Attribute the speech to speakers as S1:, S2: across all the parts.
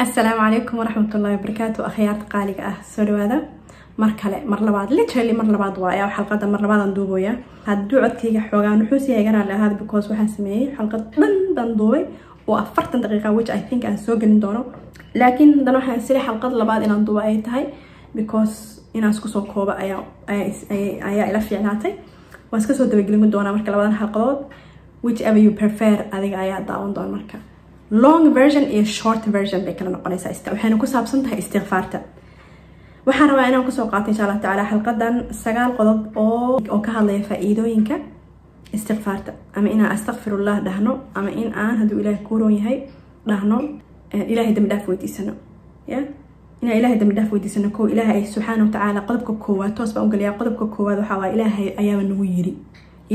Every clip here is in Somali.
S1: Asalaamu calaykum waraxmatullaahi wabarakaatu. Akhyaarta qaaliga ah, soo dhawaada mar kale, mar labaad, literally mar labaad waaya. Xalqada mar labaadaan duubaya. Hadduu codkayga xoogaan wuxuu yahay, iga raali ahaada, because waxaan sameeyey xalqad dhan baan duubay oo 40 daqiiqa, which I think aan soo gelin doono, laakiin haddana waxaan isiri xalqad labaad inaan duuba ay tahay, because inaan isku soo kooba ayaa ila fiicnaatay. Waan iska soo dabagelin doonaa marka labadan xalqadood. Whichever you prefer, adiga ayaa daawan doona. Marka long version iyo short version bay kala noqonaysaa. Waxayna ku saabsan tahay istikfaarta. Waxaan rabaa inaan kusoo qaato, insha Allah tacaala, xalqadan 9 qodob oo ka hadlaya faa-iidooyinka istikfaarta, ama inaan astaqfirullah dhahno, ama in aan, hadduu Ilaahay kuu roon yahay, dhahno Ilaahay dambi dhaaf weydiisano, ya inaan Ilaahay dambi dhaaf weydiisano. Kow, Ilaahay subxaana watacaala, qodobka koowaad toos baan ugalayaa. Qodobka koowaad waxaa waaye, Ilaahay ayaaba nagu yiri,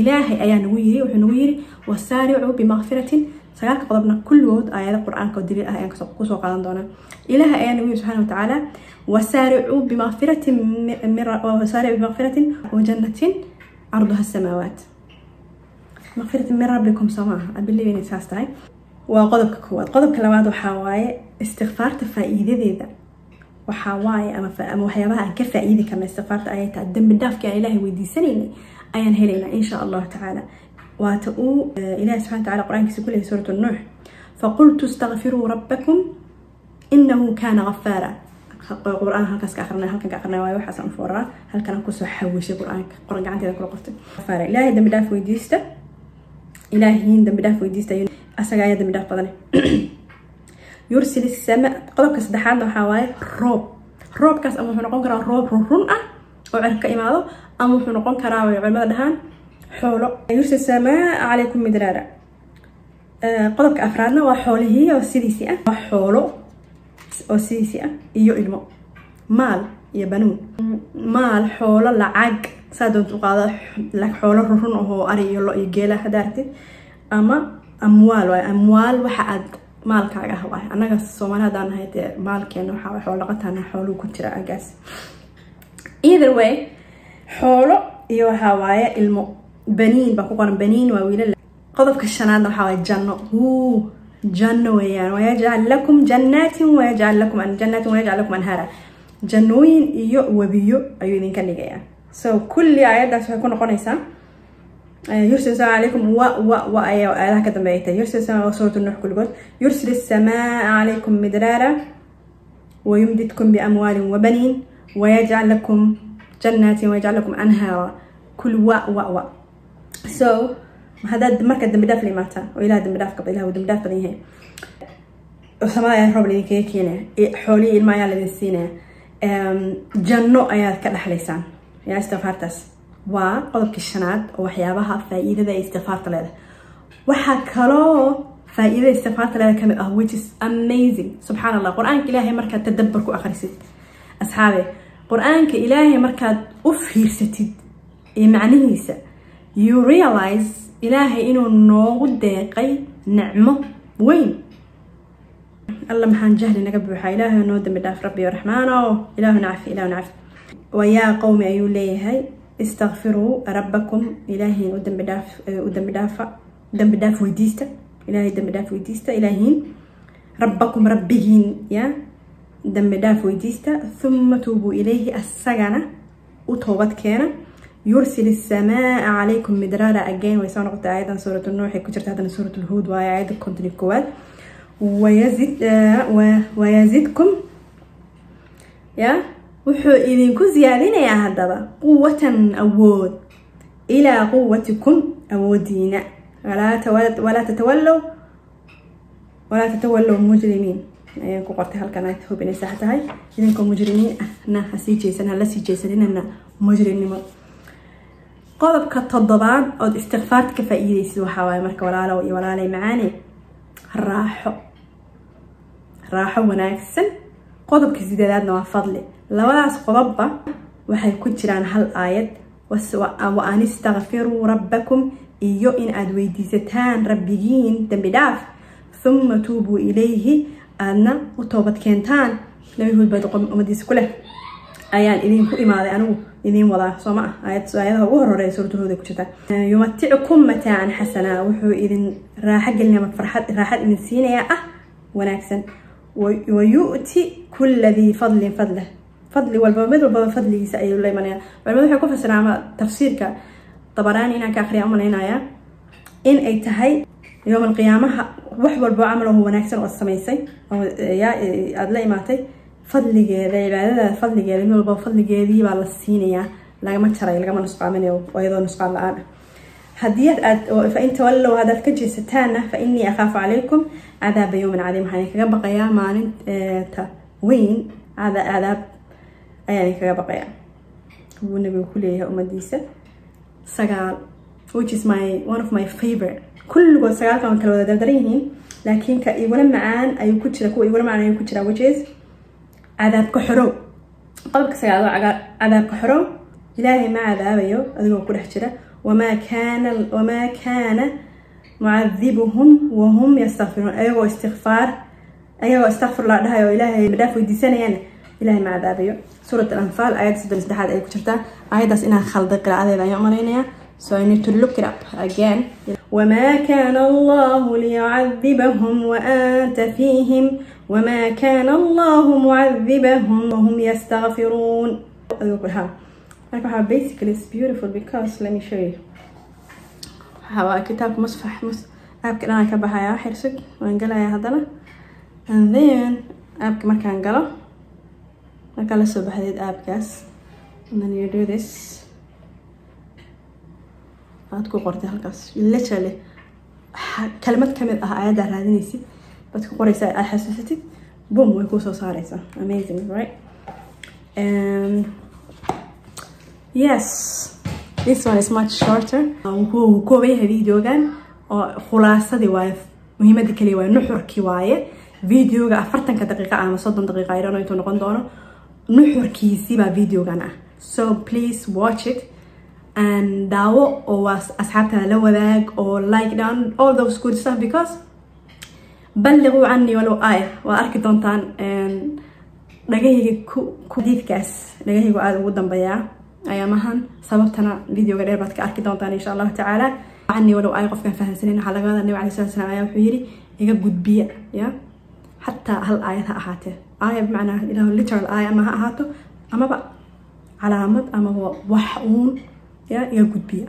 S1: Ilaahay ayaa nagu yiri, wuxuu nagu yiri: "Wasaaricuu bimaqfiratin." Sagaalka qodobna kulligood aayada Qur-aanka oo daliil ah ayaan kusoo qaadan doonaa. Ilaahay ayaa nagu yiri subxaana watacaala: "Wasaaricuu bimaqfiratin, wasaaricu bimaqfiratin wajannatin carduha asamaawaat." Maqfiratin min rabbikum, soo maaha? I believe inay saas tahay. Waa qodobka koowaad. Qodobka labaad waxaa waaye, istikfaarta faa-iidadeeda waxaa waaye, ama waxyaabaha aan ka faa-iidi karna istikfaarta ayay tahay, dambi dhaafkii aan Ilaahay weydiisanaynay ayaan helaynaa, insha Allahu tacaala. Waata uu Ilahi subxana wataala Qur-aankiisa ku leeyay, suuratu Nuux: "Faqultu istakfiruu rabbakum inahu kaana gafaara." Qur-aan halkaas ka aqrinay, halkan ka aqrinay waayo, waxaasaan fooraa, halkan aan kusoo xawishay Qur-aanka, qoran gacanteeda kula qortay. Gafaara, Ilaahay dambi dhaaf weydiista, Ilaahiin dambi dhaaf weydiista, asaga ayaa dambi dhaaf badanay. Yursil sama. Qodobka saddexaadna waxaa waaye roob. Roobkaas ama wuxuu noqon karaa roob run ah oo cirka ka imaado, ama wuxuu noqon karaa, way culimada dhahaan, xoolo. Yursil samaa calaykum midraara. Qodobka afraadna waa xoolihii oo sidiisii ah, waa xoolo oo sidiisii ah iyo ilmo, maal iyo banuun, maal, xoolo, lacag, saa doonta u qaado. Xoolo rurun ahoo ari iyo lo iyo geela haddaa aragtid, ama amwaal waay, amwaal waxa aad maalkaaga ah waay. Annaga Soomaali haddaan nahay, dee maalkeena waxaa waay xoolo dhaqataana, xooluhu ku jira agaas. Either way, xoolo iyo waxaa waaye ilmo, baniin baa ku qoran, baniin waa wiilal. Qodobka shanaadna waxaa waaye janno. Huu, janno weeyaan. Wayajcal lakum jannaatin, wayajcal lakum jannaatin, wayajcal lakum anhaara. Jannooyin iyo webiyo ayuu idinka dhigayaa. So kulli aayaddaas waxay ku noqonaysaa yursil samaa calaykum, wa ayaa aayadaha ka dambeeyay tahay. Yursil samaa waa suuratu Nuux kulligood. Yursil samaa calaykum midraara wayumdidkum biamwaalin wabaniin wayajcal lakum jannaatin wayajcal lakum anhaara, kul wa wa wa. So haddaad marka dambi dhaaf la imaataan oo Ilaah dambi dhaaf kaba, Ilah uu dambi dhaaf badan yahay, samada ayaa roob laidinkaga keenaya, xoolihii ilma ayaa laidin siinaya, janno ayaad ka dhexlaysaan. Yaa istikfaartaas waa qodobkii shanaad oo waxyaabaha faa-iidada ay istikfaarta leedahay. Waxaa kaloo faa-iidada istikfaarta leedahay kamid ah, which is amazing, subxaan Allah, Qur-aanka Ilaahay markaad tadabbur ku akhrisid, asxaabe, Qur-aanka Ilaahay markaad u fiirsatid iyo macnihiisa, you realize Ilaahay inuu noogu deeqay nicmo weyn. Alla, maxaan jahli naga buuxaa! Ilaahay noo dambi dhaaf, Rabbi raxmaano, Ilaahu nacafi, Ilaahu nacafi. "Wayaa qowmi," ayuu leeyahay, "istakfiruu rabbakum," Ilaahiin u dambi dhaaf, u dambi dhaafa, dambi dhaaf weydiista Ilaahay, dambi dhaaf weydiista Ilaahiin, rabbakum, rabbigiin, ya dambi dhaaf weydiista, thumma tuubuu ilayhi, asagana u toobad keena. Yursil isamaa calaykum midraara. Again way soo noqotay aayadan, suuratu Nuux ay ku jirta, haddana suurat Lhuud waaye, aayadda 51aad. Wayazid, wayazidkum, ya wuxuu idinku siyaadinayaa haddaba quwatan, awood, ilaa quwatikum, awoodiina. Walaa tatawallow, walaa tatawallow mujrimiin ayaan ku qortay halkan. I hope inay sax tahay. Idinkoo mujrimiin ahna hasii jeesan, hala sii jeesaninana mujrimnimo. Qodobka toddobaad ood istikfaarta ka faa-iideysid waxaa waaye marka, walaalow iyo walaalay macaane, raaxo, raaxo wanaagsan. Qodobka sideedaadna waa fadli. Labadaas qodobba waxay ku jiraan hal aayad: wa an istakfiruu rabbakum, iyo in aad weydiisataan rabbigiin dambi dhaaf, thumma tuubuu ilayhi, aadna u toobad keentaan. Nabi Huud baad ummadiisa ku leh ayaan idinku imaaday, anigu idiin wadaa, soo ma ah? Aayadaha ugu horhoreeya suuratu Huud ay ku jirtaa. Yumaticukum mataacan xasana, wuxuu idin raaxo gelinaya, farxad, raaxad idin siinayaa ah wanaagsan. Wayu'ti kulla dii fadlin fadlah, fadli walba, mid walbaba fadligiisa ayuu la imanaya. Culimadu waxay ku fasiraan, ama tafsiirka Dabaraani inaan ka akhriya umalaynayaa, in ay tahay yowm alqiyaamaha wax walbo camal oo wanaagsan oo samaysay oo yaa aada la imaatay, fadligeeda, cibaadada fadligeeda, mid walba fadligeedii baa la siinayaa, lagama jaray, lagama nusqaaminayo, iyadoo nusqaan la-aan ah. Haddii aad, fain tawallow, haddaad ka jeesataanna, fa innii akhaafu calaykum cadaaba yowmin cadiim, waxaan kaga baqayaa maalinta weyn cadaab ayaan kaga baqayaa, buu Nabigu ku leeyahay ummadiisa. 9, which is my one of my favorite, kulligood sagaalkan waa kala wada dardaran yihiin, laakiin ka igula macaan ayuu ku jira, kuwa igula macaan ayuu ku jira, which is cadaabka xorow. Qodobka sagaal waa cadaabka xorow. Ilaahay ma cadaabayo adigoo ku dhex jira. Wamaa kaana mucadibuhum wahum yastakfiruun, ayagoo istikfaar, ayagoo istakfirullah dhahayo oo Ilaahay madhaaf weydiisanayaan, Ilahay ma cadaabayo. Suurat Alanfaal aayadda 33aad ayay ku jirtaa. Aayaddaas inaan khalday qiraa'adeeda ayaan umalaynayaa, so I need to look it up again. وما كان الله ليعذبهم وأنت فيهم وما كان الله معذبهم وهم يستغفرون. Ha, marka waxaa basically, it's beautiful because let me show you, waxaa waa kitaabka musfax mus aabka dhanaan ka baxayaa, xirsug waan galayaa haddana, and then aabka markaan galo, markaa lasoo baxdeed aabkaas, and then you do this, aad ku qortay halkaas literally kalmad kamid ah ayaddaa raadinaysid baad ku qoraysaa, aad xasuusatid, boom, way kusoo saaraysaa. Amazing, right? Yes, this one is much shorter. Wuu kooban yahay videogan oo khulaasadii waaye, muhiimadda kaliya waaye, nuxurkii waaye. Videoga 40-ka daqiiqa ama 30 daqiiqa, I don't know intuu noqon doono, nuxurkiisii baa videogan ah. So please watch it and daawo oo waa asxaabtaada la wadaag oo like down, all those good stuff, because balliquu canii walow aaya. Waa arki doontaan dhagahayga ku xadiidkaas, dhagahaygu aada ugu dambeeyaa ayaamahan, sababtana videoga dheer baad ka arki doontaan, insha Allahu tacaala. Canii walow aaya qofkaan fahansanin, waxaa laga wadaa Nabi alayhi salatu salaam ayaa wuxuu yidhi iga gudbiya ya xataa hal aayad ha ahaatee. Aaya bimacnaa ilahu literal aaya ama ha ahaato amaba calaamad amaba wax uun ya iga gudbiya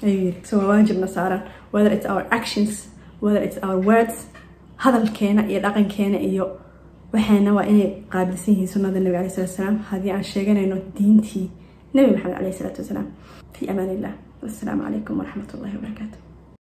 S1: ayuu yidhi. So waa waajibna saaran, whether it's our actions, whether it's our words, hadalkeena iyo dhaqankeena iyo waxaana waa inay qaabilsan yihiin sunnada Nabiga alayhi salatu wasalaam, haddii aan sheeganayno diintii Nabi Maxamed alayhi salaatu wasalaam. Fi amaan illah, wassalaamu calaykum waraxmat ullahi wabarakaatu.